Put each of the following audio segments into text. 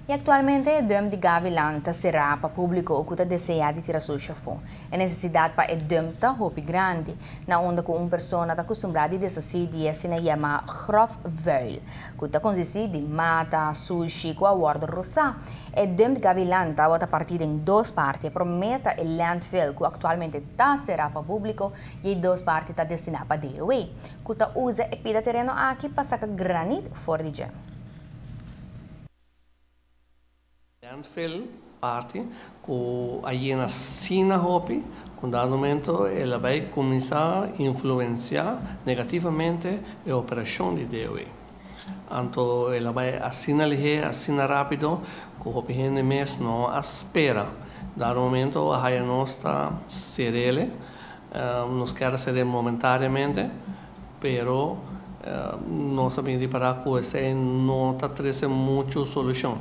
I aktualmente e dump di Gavilan ta será pa públiko ku ta deseá di tira sushi afó. E nesesidat pa e dump ta hopi grandi, na unda ku un persona ta kustumbrá di deshasí di e asina yamá grof vuil, ku ta konsistí di mata, sushi ku a wòrdu rosá. E dump di Gavilan tabata partí den dos parti. E promé ta e landfill ku aktualmente ta será pa públiko i e dos parti ta destiná pa DOW, ku ta usa e pida tereno aki pa saka granit for di dje. Landfill parti ku a yena asina hopi ku un dado momento el a bai kuminsá influensiá negativamente e operashon di DOE. Anto el a bai asina lihé, asina rápido ku hopi hende mes no a spera. Dado momento a haya nos ta ser'el, nos kier a ser'el momentariamente, Pero nos a bin ripará ku esei no ta trese muchu solushon.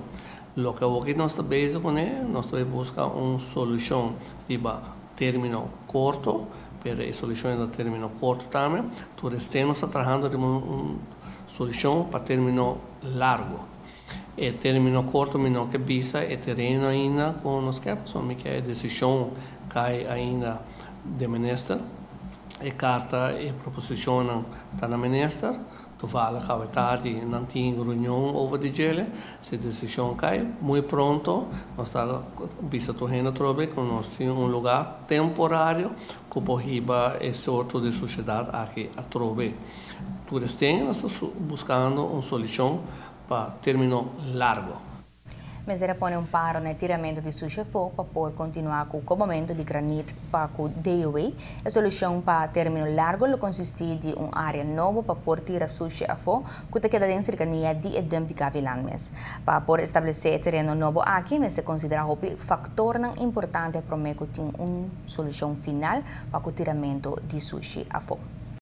Loke awoki nos ta bezig kuné, nos ta bai buska un solushon riba término korto, pero e solushon riba término korto tambe. Tur esei nos ta trahando riba un solushon pa término largu. E término korto mi no ke bisa e tereno ainda ku nos ke, pasobra mi ke e desishon kai ainda den minister. E karta, e proposishonnan ta na minister. Toevallig awe tardi nan tin reunion over di djele. Si e desishon kai, muy pronto nos ta bisa tur hende atrobe ku nos tin un lugá temporario ku por hiba e sorto di sushedat aki atrobe. Tur esten nos ta buskando un solushon pa término largo. Mester a pone un paro na e tiramento di sushi afó pa por kontinuá ku kobamentu di granit pa ku DOW. E solushon pa término largo lo konsistí di un área nobo pa por tira sushi afó ku ta keda den serkania di e dump di Gavilan mes. Pa por establesé e tereno nobo aki mester konsiderá hopi faktornan importante promé ku tin un solushon final pa ku tiramento di sushi afó.